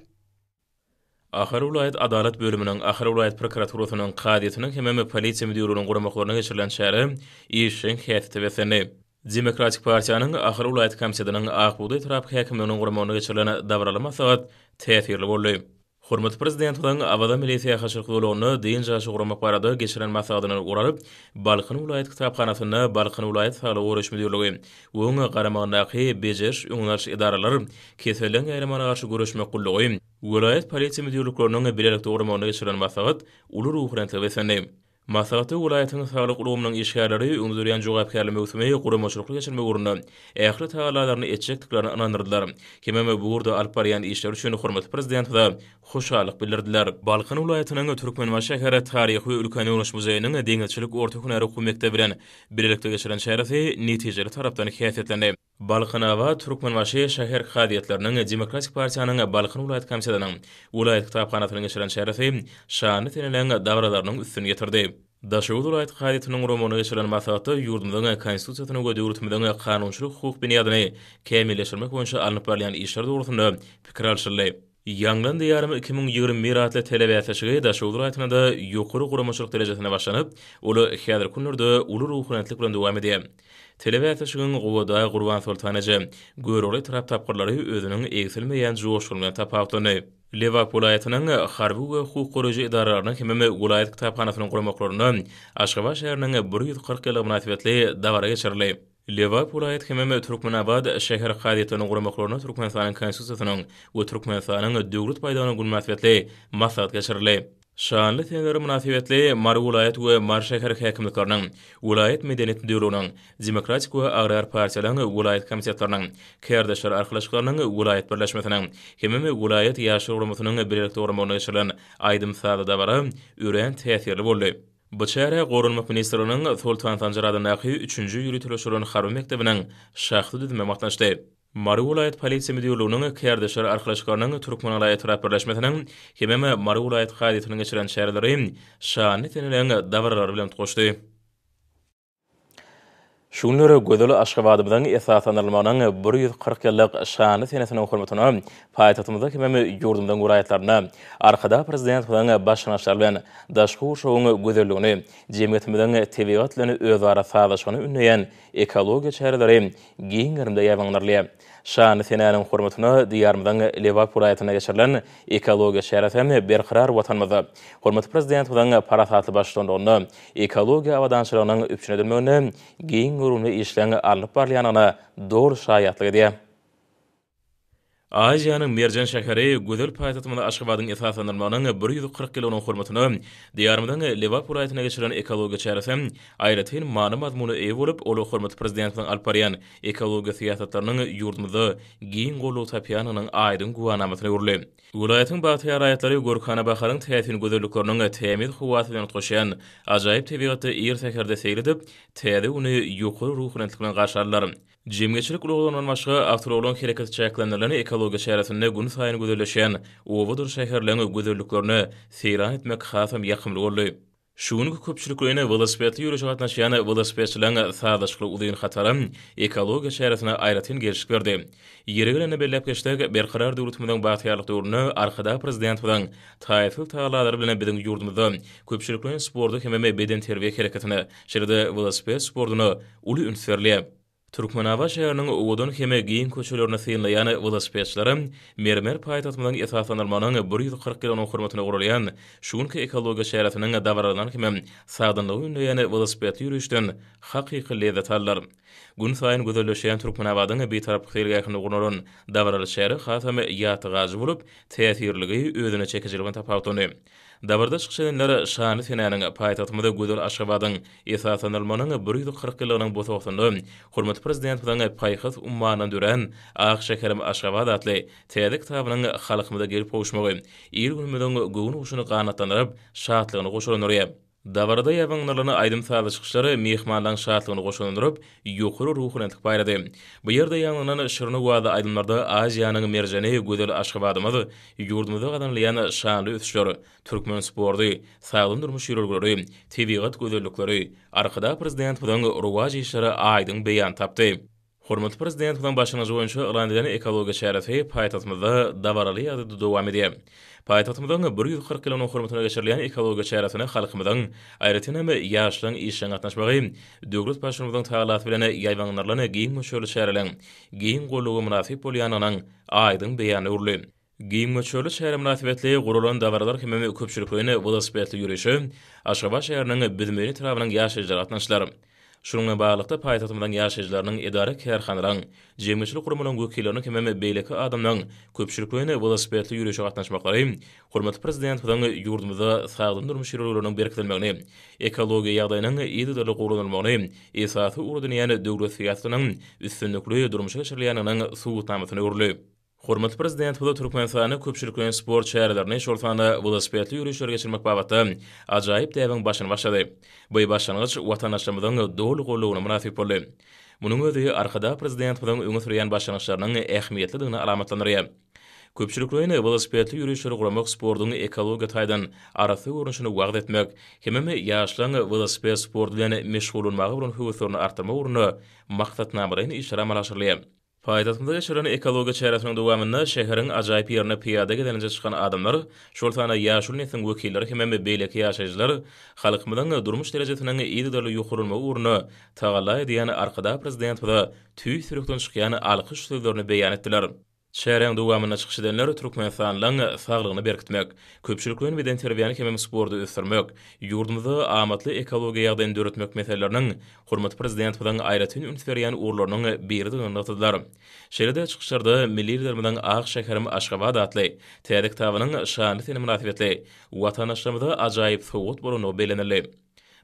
S1: Ahal welaýat Adalat bölüminiň, Ahal welaýat prokuraturasynyň, kazyýetiniň hemem polisiýa müdirliginiň guramaklarynda geçirilen çäre işjeň häsiýete beslendi. Demokratik partiýanyň Ahal welaýat komitetiniň Ak bugdaý etrap häkimliginiň guramagynda geçirilen dabaraly maslahat täsirli boldy. Hormatly Prezidentimiziň Awaza milli syýahatçylyk zolagynda dynç alşy guramak barada geçiren maslahatyndan ugur alyp, Balkan welaýat kitaphanasynda Balkan welaýat Saglygy goraýyş müdirligi we onuň garamagyndaky bejeriş-öňüni alyş edaralar, keselleň ýaýramagyna garşy göreşmek gullugy, welaýat polisiýa müdirlikleriniň bilelikde guramagynda geçirilen maslahat uly ruhubelentlige beslendi. Maslahatda welaýatyň saglyk ulgamynyň işgärleri öňde durýan jogapkärli möwsümi guramaçylykly geçirmek ugrunda ähli tagallalaryny etjekdiklerini ynandyrdylar. Hemem bu ugurda alyp barýan işleri üçin hormatly Prezidentimize hoşallyk bildirdiler. Balkan welaýatynyň Türkmenbaşy şäher Taryhy we ülkäni öwreniş muzeýiniň Deňizçilik orta hünär okuw mekdebi bilen bilelikde geçiren çäresi netijeli tarapdan häsiýetlendi. Balkanabat, Türkmenbaşy şäher kazyýetleriniň, Demokratik partiýanyň Balkan welaýat komitetiniň, welaýat kitaphanasynyň geçiren çäresi şanly seneleň dabaralarynyň üstüni ýetirdi. Daşoguz welaýat kazyýetiniň guramagynda geçirilen maslahatda ýurdumyzyň Konstitusiýasyny we döwletimiziň kanunçylyk-hukuk binýadyny kämilleşdirmek boýunça alnyp barylýan işler dogrusynda pikir alşyldy. Ýaňlan Diýarym 2021 atly telebäsleşigi Daşoguz welaýatynda ýokary guramaçylyk derejesinde başlanyp, ol häzirki günlerde uly ruhubelentlik bilen dowam edýär. Telebäsleşigiň Gubadag, Gurbansoltan eje, Görogly etrap tapgyrlary özüniň egsilmeýän joşguny bilen tapawutlandy. Lebap welaýatynyň harby we hukuk goraýjy edaralarynyň hemem welaýat kitaphanasynyň guramaklarynda Aşgabat şäheriniň 140 ýyllygy mynasybetli dabara geçirildi. Lebap welaýat hemem Türkmenabat şäher kazyýetleriniň guramaklarynda Türkmenistanyň Konstitusiýasynyň we Türkmenistanyň Döwlet baýdagynyň güni mynasybetli maslahat geçirildi. Şanly seneler mynasybetli Mary welaýat we Mary şäher häkimlikleriniň, welaýat medeniýet müdirliginiň, Demokratik we agrar partiýalaryň welaýat komitetleriniň, Kärdeşler arkalaşyklarynyň welaýat birleşmesiniň hemem welaýat Ýaşlar guramasynyň bilelikde guramagynda geçirilen aýdym-sazly dabara örän täsirli boldy. Bu çärä Goranmak ministrliginiň Soltan Sanjar adyndaky üçünji ýöriteleşdirilen harby mekdebiniň şahsy düzümi gatnaşdy. Mary welaýat Polisiýa müdirliginiň Kärdeşler arkalaşyklarynyň Türkmengala etrap birleşmesiniň hemem Mary welaýat kazyýetiniň geçiren çäreleri şanly seneleriň dabaralary bilen utgaşdy. Şu günler gözel Aşgabadymyzyň esaslandyrylmagynyň 140 ýyllyk şanly senesiniň hormatyna paýtagtymyzda hemem ýurdumyzyň welaýatlarynda Arkadag Prezidentimiziň başlangyçlary bilen daşky gurşawyň gözelligini, jemgyýetimiziň tebigat bilen özara sazlaşygyny ündeýän ekologiýa çäreleri giň gerimde ýaýbaňlandyrylýar. Şanly senäniň hormatyna Diýarymyzyň Lebap welaýatynda geçirilen ekologiýa çäresi hem berkarar Watanymyzda hormatly Prezidentimiziň parasatly baştutanlygynda ekologiýa abadançylygynyň üpjün edilmeginde giň göwrümli işleň alnyp barylýandygyna doly şaýatlyk edýär. Aziýanyň merjen şäheri, gözel paýtagtymyz Aşgabadyň esaslandyrylmagynyň 140 ýyllygynyň hormatyna Diýarymyzyň Lebap welaýatynda geçirilen ekologiýa çäresi aýratyn many-mazmuna eýe bolup, ol hormatly Prezidentimiziň alyp barýan ekologiýa syýasatlarynyň ýurdumyzda giň goldaw tapýandygynyň aýdyň güwänamasyna öwrüldi. Welaýatyň bagtyýar raýatlary görkana baharyň täsin gözellikleriniň tämiz howasy bilen utgaşýan ajaýyp tebigatda ir säherde seýil edip, täze güni ýokary ruhubelentlik bilen garşy aldylar. Jemgyýetçilik ulaglaryndan başga, awtoulaglaryň hereketi çäklendirilen ekologiýa çäresinde günsaýyn gözelleşýän obadyr şäherleň gözelliklerine seýran etmek hasam ýakymly boldy. Şu günki köpçülikleýin welosipedli ýörişe gatnaşýan welosipedçileriň sazlaşykly uzyn hatary ekologiýa çäresine aýratyn gelşik berdi. Ýeri gelende belläp geçsek, Berkarar döwletimiziň bagtyýarlyk döwründe Arkadag Prezidentimiziň taýsyz tagallalary bilen biziň ýurdumyzda köpçülikleýin sporta hemem bedenterbiýe hereketine, şeýle-de welosiped sportuna uly üns berilýär. Türkmenabat şäheriniň owadan hem giň köçelerini synlaýan welosipedçiler mermer paýtagtymyzyň esaslandyrylmagynyň 140 ýyllygynyň hormatyna guralýan şu günki ekologiýa çäresiniň dabaralaryndan hem sagdynlygy ündeýän welosipedli ýörişden hakyky lezzet aldylar. Günsaýyn gözelleşýän Türkmenabadyň Bitaraplyk seýilgähinde gurnalan dabaraly çäre hasam ýatda galyjy bolup, täsirliligi, özüne çekijiligi bilen tapawutlandy. Dabarada çykyş edenler şanly senäniň, paýtagtymyz gözel Aşgabadyň esaslandyrylmagynyň 140 ýyllygynyň bosagasynda hormatly Prezidentimiziň paýhas ummanyndan dörän Ak şäherim Aşgabat atly täze kitabynyň halkymyza gelip gowuşmagy il-günümiziň göwün guşuny ganatlandyryp, şatlygyny goşalandyrýar. Dabarada ýazyňdyrylan aýdym-sazly çykyşlar myhmanlaryň şatlygyny goşalandyryp, ýokary ruhubelentlik paýlady. Bu ýerde ýaňlanan şirin owazly aýdymlarda Aziýanyň merjeni gözel Aşgabadymyz, ýurdumyzda gazanylýan şanly ösüşler, türkmen sporty, sagdyn durmuş ýörelgeleri, tebigat gözellikleri, Arkadag Prezidentimiziň rowaç işleri aýdyň beýan tapdy. Hormatly Prezidentimiziň başlangyjy boýunça yglan edilen ekologiýa çäresi paýtagtymyzda dabaraly ýagdaýda dowam edýär. Paýtagtymyzyň 140 ýyllygynyň hormatyna geçirilýän ekologiýa çäresine halkymyzyň, aýratyn hem, ýaşlaryň işjeň gatnaşmagy döwlet Baştutanymyzyň tagallasy bilen ýaýbaňlandyrylan giň möçberli çäreleriň giň goldawa mynasyp bolýandygynyň aýdyň beýanyna öwrüldi. Giň möçberli çäre mynasybetli guralan dabaralar hemem köpçülikleýin welosipedli ýörişe Aşgabat şäheriniň Büzmeýin etrabynyň ýaşaýjylary gatnaşdylar. Şunuň bilen baglylykda, paýtagtymyzyň ýaşaýjylarynyň, edara-kärhanalaryň, jemgyýetçilik guramalaryň wekilleriniň hemem beýleki adamlaryň köpçülikleýin welosipedli ýörişe gatnaşmaklary hormatly Prezidentimiziň ýurdumyzda sagdyn durmuş ýörelgeleriniň berkidilmegini, ekologiýa ýagdaýynyň yzygiderli gowulanylmagyny esasy ugur edinýän döwlet syýasatynyň üstünlikli durmuşa geçirilýändiginiň subutnamasyna öwrüldi. Hormatly Prezidentimiz Türkmenistanda köpçülikleýin sport çärelerini, şol sanda welosipedli ýörişleri geçirmek babatda ajaýyp däbiň başyny başlady. Bu başlangyç watandaşlarymyzyň doly goldawyna mynasyp boldy. Munuň özi Arkadag Prezidentimiziň öňe sürýän başlangyçlarynyň ähmiýetlidigini alamatlandyrýar. Köpçülikleýin welosipedli ýörişleri guramak sportuň ekologiýa taýdan arassa görnüşini wagyz etmek hemem ýaşlaryň welosiped sporty bilen meşgullanmaga bolan höweslerini artdyrmak ugrunda maksatnamalaýyn işler amala aşyrylýar. Paýtagtymyzda geçirilen ekologiýa çäresiniň dowamynda şäheriň ajaýyp ýerine pyýada gezelenje çykan adamlar, şol sanda ýaşuly nesliň wekilleri hemem beýleki ýaşaýjylar halkymyzyň durmuş derejesiniň yzygiderli ýokarlanmagy ugrunda tagalla edýän Arkadag Prezidentimize tüýs ýürekden çykýan alkyş sözlerini beýan etdiler. Çäräniň dowamynda çykyş edenler türkmenistanlylaryň saglygyny berkitmek, köpçülikleýin bedenterbiýäni hemem sporty ösdürmek, ýurdumyzda amatly ekologiýa ýagdaýyny döretmek meseleleriniň hormatly Prezidentimiziň aýratyn üns berýän ugurlarynyň biridigini nygtadylar. Şeýle-de çykyşlarda milli Liderimiziň Ak şäherim Aşgabat atly täze kitabynyň şanly sene mynasybetli watandaşlarymyza ajaýyp sowgat bolandygy bellenildi.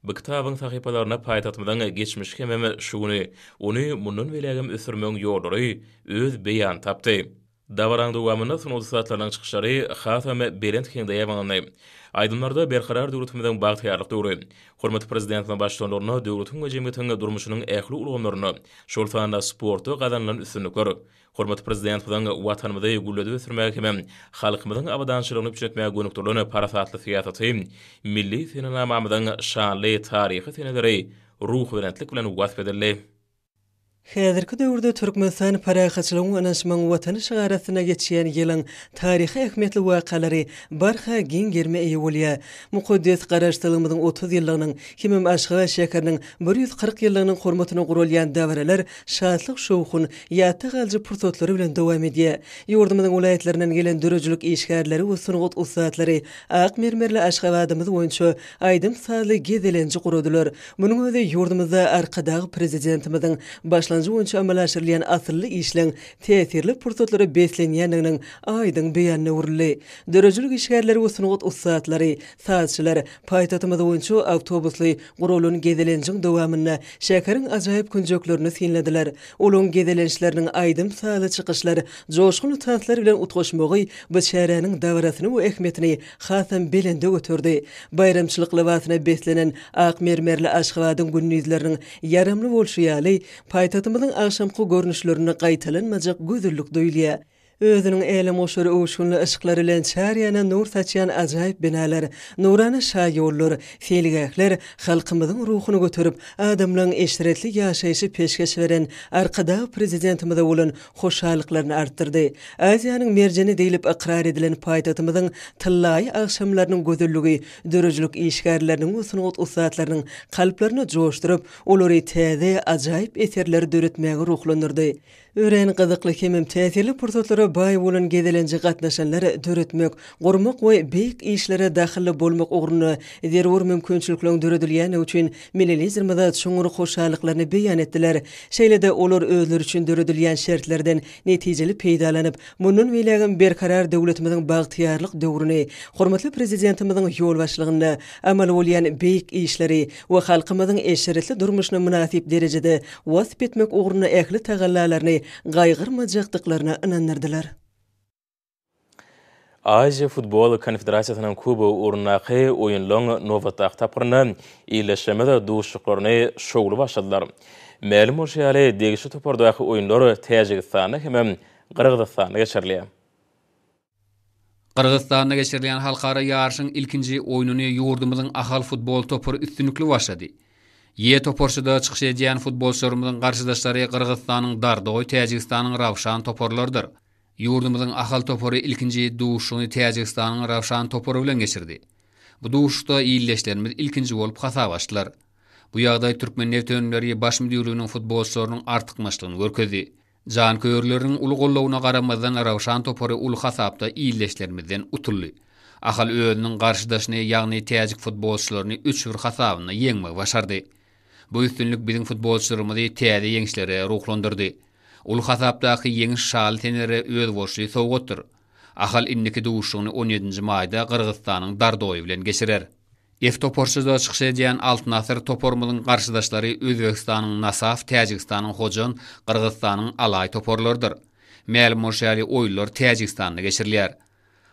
S1: Bu kitabyň sahypalarynda paýtagtymyzyň geçmişi hemem şu güni, ony mundan beýlägem ösdürmegiň ýollary öz beýanyny tapdy. Dabaranyň dowamynda sungat ussatlarynyň çykyşlary hasam belent heňde ýaňlandy. Aýdymlarda Berkarar döwletimiziň bagtyýarlyk döwri, hormatly Prezidentimiziň baştutanlygynda döwletiň we jemgyýetiň durmuşynyň ähli ulgamlarynda, şol sanda sportda gazanylan üstünlikler, hormatly Prezidentimiziň Watanymyzy gülledip ösdürmäge hem halkymyzyň abadançylygyny üpjün etmäge gönükdirilen parasatly syýasaty milli senenamamyzyň şanly taryhy seneleri ruhubelentlik bilen wasp edildi.
S9: Häzirki döwürde Türkmenistan parahatçylygyň we ynanyşmagyň Watany şygary astynda geçýän ýylyň taryhy ähmiýetli wakalary barha giň gerime eýe bolýar. Mukaddes Garaşsyzlygymyzyň 30 ýyllygynyň hemem Aşgabat şäheriniň 140 ýyllygynyň hormatyna guralýan dabaralar şatlyk-şowhun, ýatda galyjy pursatlary bilen dowam edýär. Ýurdumyzyň welaýatlaryndan gelen döredijilik işgärleri we sungat ussatlary ak mermerli Aşgabadymyz boýunça aýdym-sazly gezelenji guradylar. Munuň özi ýurdumyzda Arkadag Prezidentimiziň başlangyjy boýunça amala aşyrylýan asylly işleň täsirli pursatlara beslenýändiginiň aýdyň beýanyna öwrüldi. Döredijilik işgärleri we sungat ussatlary, sazçylar paýtagtymyz boýunça awtobusly guralan gezelenjiň dowamynda şäheriň ajaýyp künjeklerini synladylar. Olaryň gezelençleriniň aýdym-sazly çykyşlar, joşgunly tanslar bilen utgaşmagy bu çäräniň dabarasyny we ähmiýetini hasam belende göterdi. Baýramçylyk lybasyna beslenen ak mermerli Aşgabadyň gündizleriniň ýaramly bolşy ýaly, paýtagtymyzyň agşamky görnüşlerinde gaýtalanmajak gözellik duýulýar. Özüniň älemgoşar öwüşginli yşyklary bilen çar ýana nur saçýan ajaýyp binalar, nurana şaýollar, seýilgähler halkymyzyň ruhuny göterip, adamlaryň eşretli ýaşaýşy peşgeş beren Arkadag Prezidentimize bolan hoşallyklaryny artdyrdy. Aziýanyň merjeni diýlip ykrar edilen paýtagtymyzyň tyllaýy agşamlarynyň gözelligi döredijilik işgärleriniň we sungat ussatlarynyň kalplaryny joşduryp, olary täze, ajaýyp eserleri döretmäge ruhlandyrdy. Örän gyzykly hemem täsirli pursatlara baý bolan gezelenje gatnaşanlar döretmek, gurmak we beýik işlere dahylly bolmak ugrunda zerur mümkinçilikleriň döredilýändigi üçin Milli Liderimize çuňňur hoşallyklaryny beýan etdiler. Şeýle-de olar özleri üçin döredilýän şertlerden netijeli peýdalanyp, mundan beýlägem Berkarar döwletimiziň bagtyýarlyk döwrüni, hormatly Prezidentimiziň ýolbaşçylygynda amal bolýan beýik işleri we halkymyzyň eşretli durmuşyny mynasyp derejede wasp etmek ugrunda ähli tagallalaryny gaýgyrmajakdyklaryna ynandyrdylar.
S1: Aziýa futbol konfederasiýasynyň kubogy ugrundaky oýunlaryň nobatdaky tapgyrynda ildeşlerimiz duşuşyklaryny şowly başladylar. Mälim bolşy ýaly, degişli topardaky oýunlar Täjigistanda hemem Gyrgyzystanda geçirilýär.
S10: Gyrgyzystanda geçirilýän halkara ýaryşyň ilkinji oýnuny ýurdumyzyň Ahal futbol topary üstünlikli başlady. E toparçada çykyş edýän futbolçylarymyzyň garşydaşlary Gyrgyzystanyň Dardoý, Täjigistanyň Rawşan toparlarydyr. Ýurdumyzyň Ahal topary ilkinji duşuşygyny Täjigistanyň Rawşan topary bilen geçirdi. Bu duşuşykda ildeşlerimiz ilkinji bolup hasap açdylar. Bu ýagdaý Türkmennebitönümleri baş müdirliginiň futbolçylarynyň artykmaçlygyny görkezdi. Janköýerleriniň uly goldawyna garamazdan Rawşan topary uly hasapda ildeşlerimizden utuldy. Ahal özüniň garşydaşyny, ýagny täjik futbolçylaryny üç bir hasabynda ýeňmegi başardy. Bu üstünlik biziň futbolçylarymyzy täze ýeňişlere ruhlandyrdy. Uly hasapdaky ýeňiş şaly senere özboluşly sowgatdyr. Ahal indiki duşuşygyny on ýedinji maýda Gyrgyzystanyň Dardoýy bilen geçirer. F toparçada çykyş edýän Altyn asyr toparymyzyň garşydaşlary Özbegistanyň Nasaf, Täjigistanyň Hojant, Gyrgyzystanyň Alaý toparlarydyr. Mälim bolşy ýaly, oýunlar Täjigistanda geçirilýär.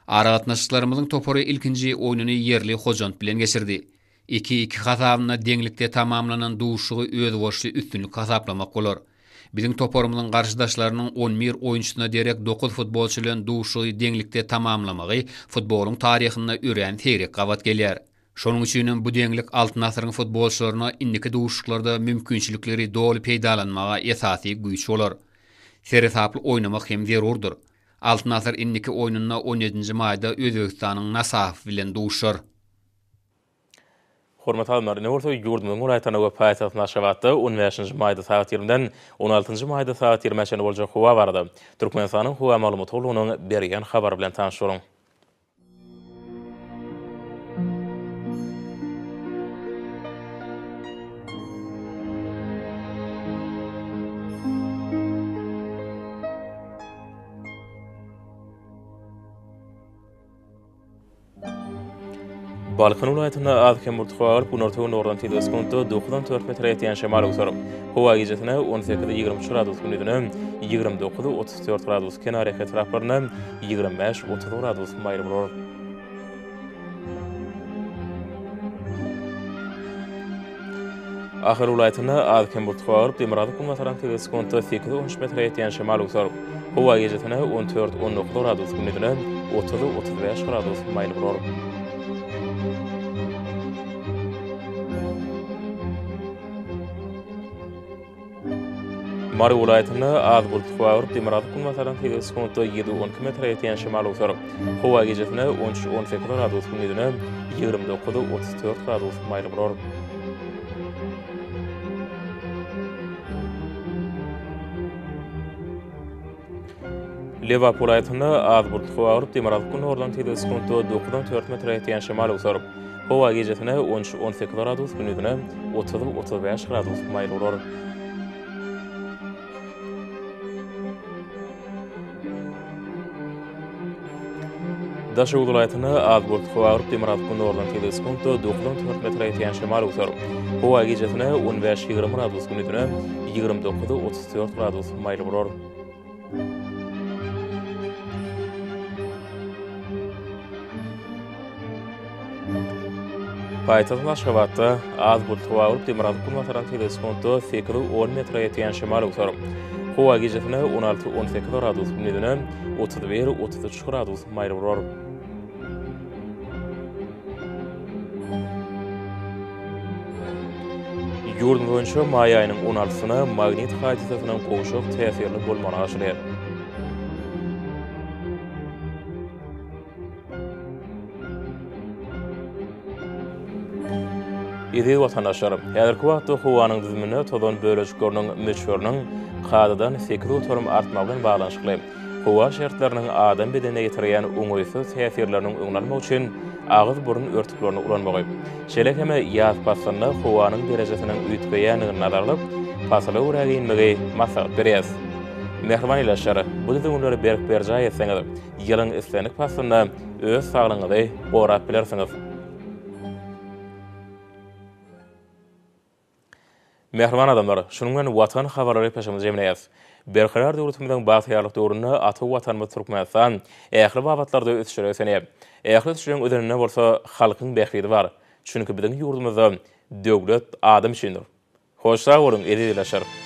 S10: Aragatnaşyklarymyzyň topary ilkinji oýnuny ýerli Hojant bilen geçirdi. Iki, iki hasabynda deňlikde tamamlanan duşuşygy özboluşly üstünlik hasaplamak bolar. Biziň toparymyzyň garşydaşlarynyň on bir oýunçysyna derek dokuz futbolçy bilen duşuşygy deňlikde tamamlamagy futbolyň taryhynda örän seýrek gabat gelýär. Şonuň üçinem bu deňlik Altyn asyryň futbolçylaryna indiki duşuşyklarda mümkinçilikleri doly peýdalanmaga esasy güýç bolar. Seresaply oýnamak hem zerurdyr. Altyn asyr indiki oýnunda on ýedinji maýda Özbegistanyň Nasaf bilen duşuşar.
S1: Hormatly alymlar, indi bolsa ýurdumyzyň welaýatlarynda we paýtagtymyz Aşgabatda on bäşinji maýda sagat ýigrimiden on altynjy maýda sagat ýigrimä çenli boljak howa barada Türkmenistanyň Howa maglumat gullugynyň berýän habary bilen tanyş boluň. Balkan welaýatynda az-kem bulut howa bolup, günorta-gündogardan tizligi sekuntda dokuzdan dört metre ýetýän şemal öwser. Howa gijesine on sekiz-ýigrimi üç gradus, gündizine 29 34 gradus, kenarýaka etraplarynda 25 30 gradus maýyl bolar. Ahal welaýatynda az-kem bulut howa bolup, demirgazyk-günbatardan tizligi sekuntda sekiz-on üç metre ýetýän şemal öwser. Howa gijesine on dört, on dokuz gradus, gündizine 30, 35 gradus maýyl bolar. Mary welaýatynda az bulutly howa bolup, demirgazyk-günbatardan tizligi sekuntda ýedi, on iki metre ýetýän şemal öwser. Howa gijesine on üç, on sekiz gradus, gündizine 29, 34 gradus maýyl bolar. Lebap welaýatynda az bulutly howa bolup, demirgazyk-gündogardan tizligi sekuntda dokuzdan dört metre ýetýän şemal öwser. Howa gijesine on üç, on sekiz gradus, gündizine 30, 35 gradus maýyl bolar. Daşoguz welaýatynda az bulutly howa bolup, demirgazyk-gündogardan tizligi sekuntda dokuzdan dört metre ýetýän şemal öwser. Howa gijesine on bäş-ýigrimi gradus, gündizine 29, 34 gradus maýyl bolar. Paýtagtymyz Aşgabatda az bulutly howa bolup, demirgazyk-günbatardan tizligi sekuntda sekiz, on metre ýetýän şemal öwser. Howa gijesine on alty, on sekiz gradus, gündizine 31, 33 gradus maýyl bolar. Ýurdumyz boýunça maý aýynyň on altysyna magnit hadysasynyň gowşak täsirli bolmagyna garaşylýar. Eziz watandaşlar, häzirki wagtda howanyň düzüminde tozan bölejikleriniň möçberiniň kadadan 8% artmagy bilen baglanyşykly howa şertleriniň adam bedenine ýetirýän oňaýsyz täsirleriniň öňüni almak üçin agyz-burun örtüklerini ulanmagy, şeýle hem ýaz paslynda howanyň derejesiniň üýtgeýändigini nazara alyp, pasyla görä geýinmegi maslahat berýäris. Mähriban ildeşler, bu düzgünleri berk berjaý etseňiz, ýylyň islendik paslynda öz saglygyňyzy gorap bilersiňiz. Mähriban adamlar, şunuň bilen Watan habarlary gepleşigimizi jemleýäris. Berkarar döwletimiziň bagtyýarlyk döwründe ata Watanymyz Türkmenistan ähli babatlarda ösüşlere ösenýär. Ähli ösüşleriň özeninde bolsa halkyň bähbidi bar. Çünki biziň ýurdumyzda döwlet adam üçindir. Hoş sag boluň, eziz ildeşler!